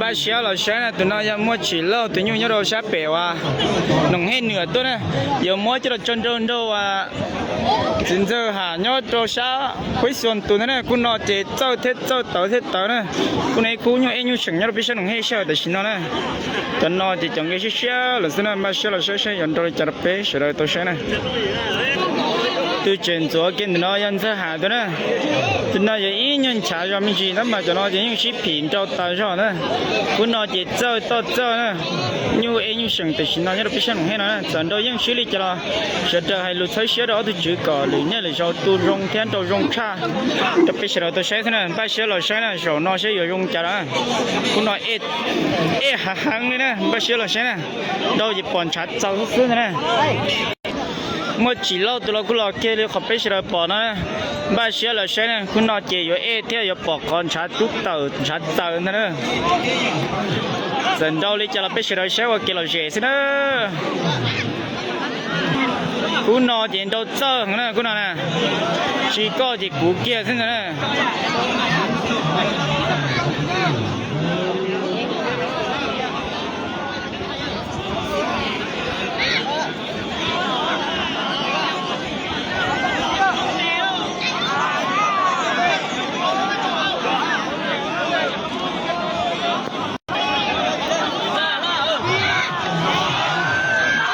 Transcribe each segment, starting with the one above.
Npaj siab los saib na, tus no yog Muaj Tsim Lauj tus nyuj nyob rau sab pem uas Noom Hej Nwm tuaj na, yuav muab coj los tso nrau nrau uas txiv ntxawg Ham nyob rau sab Huib Xuas tus ntawd na. Kub no ces txawj thiab txawj tawv thiab tawv na. Kub no ib kub nyuj ej nyuj seem nyob rau peb sab Noom Hej sij hawm tam sim no na. Cov no ces cov nqe siab siab lawm xwb na, npaj siab los saib saib yuav nrau li cas rau peb sawv daws tau saib na. Tus tseem ntxuav kiag ntawm no yog ntxawg Ham tus na. Tus no yog ib nyuag nchav zog me ntsis tab mas cov no ces yeej sib phim nrau tas zog na. Kub no ces txawj toj txawj na, nyuj ej nyuj seem tam sim no nyob rau peb sab Noom Hej no na. Txawm nrau yeej swb li cas los sawv daws hais lus txhawb siab rau ob tug tswv kom lwm niaj lwm zaus tu zoo thiab nrau zoo tshaj rau peb sawv daws tau saib xwb na. Npaj siab los saib na, zaum no saib yuav zoo cas los. Kub no ej hav heev li na, npaj siab los saib na. Nrau ces pom ntshav txaus xwb xwb ntag na. Muaj Tsim Lauj tus los kuj los kiag li qhov peb sawv daws pom no na. Npaj siab los saib na, kub no ces yuav ej thiab yuav pom qhov ntshav tub tawm ntshav txaws ntag na. Txawm nrau li cas los peb sawv daws saib ua kev lom zem xwb na. Kub no ces nrau txawj heev na, kub no na, tsis koj ces kuv kiag xwb ntag na.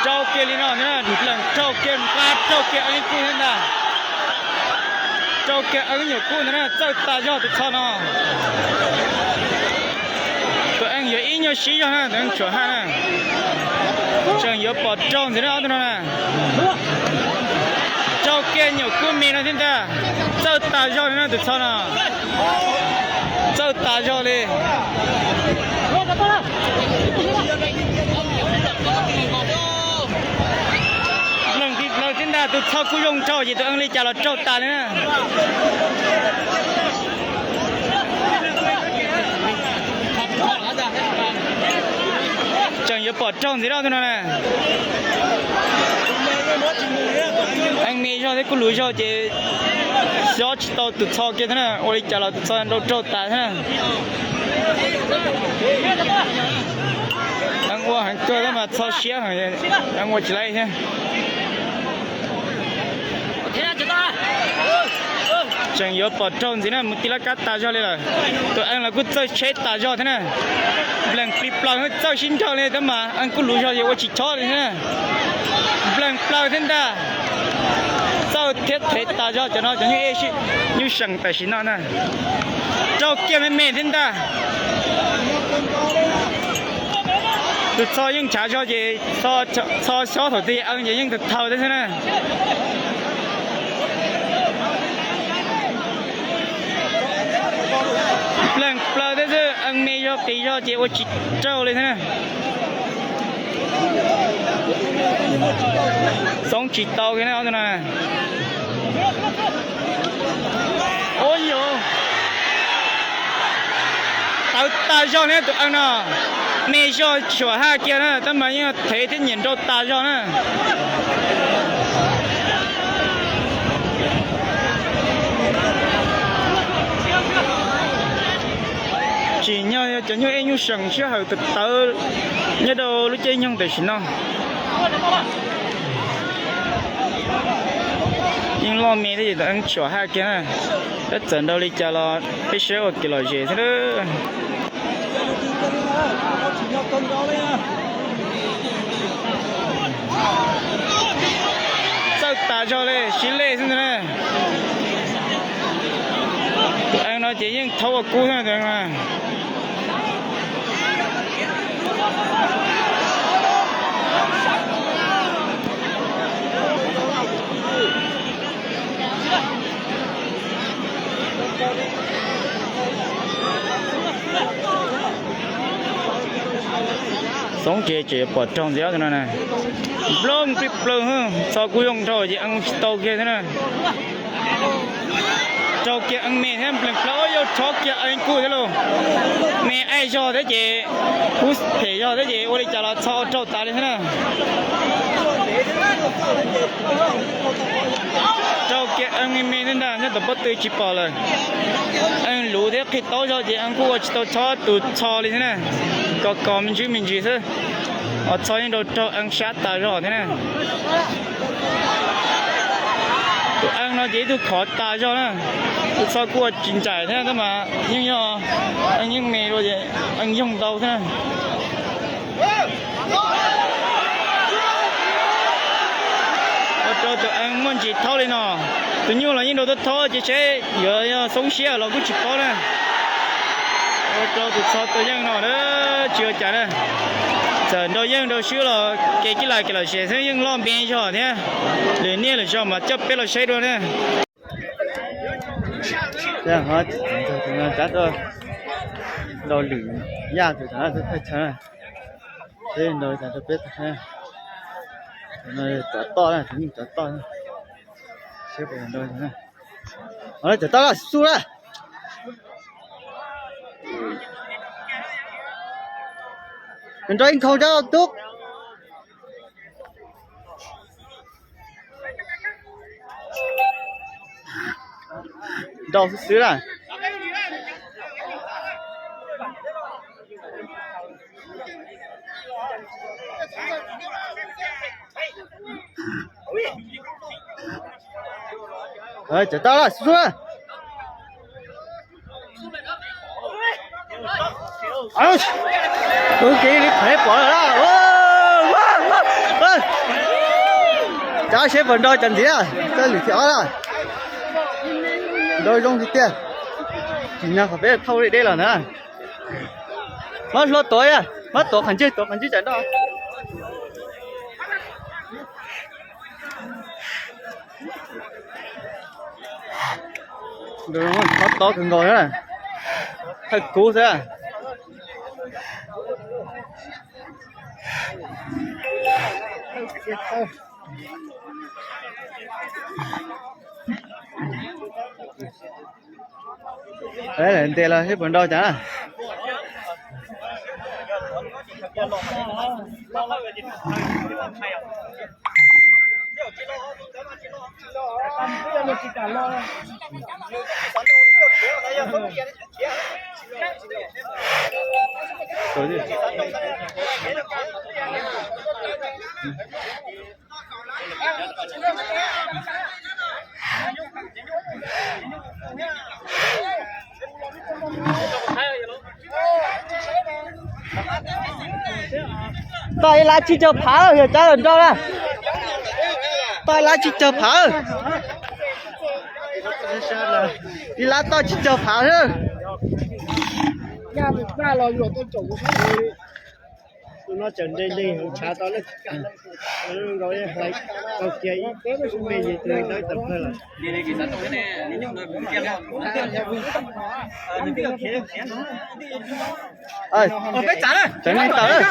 Rau kiag li no, lees rau kiag nqa rau kiag eeb kub thiab ntag. Rau kiag eeb nyuam kub ntag na, txawj tas zog tus txho no. Tus eeb yuav ib nyuag sib zog na, tus eeb tshuam haj na. Tseem yuav pom raug ntxiv na ob tug no na. Rau kiag nyuam kub me no thiab ntag. Txawj tas zog li na tus txho no. Txawj tas zog li. Leej tib plaws thiab ntag, tus txho kuj zoo nraug ces tus eeb li cas los raug tas li na. Tseem yuav pom raug ntxiv na tus no na. Eeb me zog thiab kuj luv zog ces xyob tsis tau tus txho kiag thiab na, ua li cas los tus txho nrau raug tas thiab na. Eeb ua heev kawg tab mas txho siab heev, eeb ua tsis laib thiab. Tseem yuav pom raug ntxiv na, mus ti lab kab tas zog li lawm. Tus eeb los kuj txawj tsheb tas zog thiab na. Nplees plig plaws txawj sib nraug li tab mas eeb kuj luv zog ces ua tsis chob li thiab na. Nplees plaws thiab ntag. Txawj thiab thev tas zog cov no cov nyuj ej nyuj seem tam sim no na. Raug kiag me me thiab ntag. Tus txho yeej nchav zog ces txho xyob thaum twg eeb ces yeej tau thau thiab xwb na. Nplees plaws thiab xwb, eeb me zog qis zog ces ua tsis raug li thiab na. Xoob tsis tau kiag na ob tug no. Ua yog tawv tas zog thiab tus eeb no, me zog tshuam haj kiag na tab mas yeej thev thiab nyiam nrau tas zog na. Tsim nyog yog cov nyuj ej nyuj seem sij hawm tawv tawv nyob rau lub caij nyoog tam sim no. Yeej loj me thiab ces tus eeb tshuam haj kiag na. Tab txawm nrau li cas los peb saib ua kev lom zem thiab. Txawj tas zog li sib lej xwb ntag na. Tus eeb no ces yeej thaub ua kub thiab tus eeb no. Xoob ces tseem yuav pom raug ntxiv ob tug no na. Nplooj plig plaws, txho kuj zoo nraug ces eeb tsis tau kiag thiab na. Raug kiag eeb me thiab nplees plaws, yog rov kiag eeb kuj thiab lauj. Me aij zog thiab ces kub phem zog thiab ces ua li cas los txho raug tas li thiab na. Rau kiag Eej me me thiab ntag, nyob tom pob tw tsis pom lawm. Eej luv thiab qhib taub zog ces Eej kuj ua tsis tau txhob tus txho li thiab na. Kos kos me ntsis me ntsis xwb. Os, txho yeej rau raug Eej sab tas zog thiab na. Tus Eej no ces ib tug khov tas zog na. Tus txho kuj ua tsis ncaim thiab tab mas yeej yog Eej yeej me dua ces Eej yoog ntau thiab na. Ua rau tus Eej muaj ntsis thaub li no. Tus nyuj los yeej rau thaub thaub ces seb yuav yog xoob siab los kuj tsis paub na. Ua rau tus txho tus yeej no na, tsis ua cas na. Txawm nrau yeej nrau swb los kev cij lais kev lom zem xwb yeej loj npe zog thiab. Lwm niaj lwm zaus mas coj peb los saib dua na. Rab tuaj nrau lwm yaj tus thawj chaw, peb nrau rau peb, cov toj na, cov toj, cov toj na, nrau ib nkhaus rau tub. Nrau xwb xwb na. Cov toj lawm xwb xwb na. Ub, kev li qhov pom lawm. Cav seb puas nrau cov ntxiv, txoj lwm thib ob na. Nrau zoo tiag tiag. Tsim nyog qhov peb thauj deb deb los ntag. Muab hlua tuav, muab tuav qhov ntswg, tuav qhov ntswg tsam nrau. Thawj tob kawg nkaus na, thawj kub xwb. Lawv ntes los seb puas nrau cas. Toj ib lab tsib caug phav, yog cov los nrau na. Toj ib lab tsib caug phav. Ib lab toj tsib caug phav xwb. Tseev neeg tawm.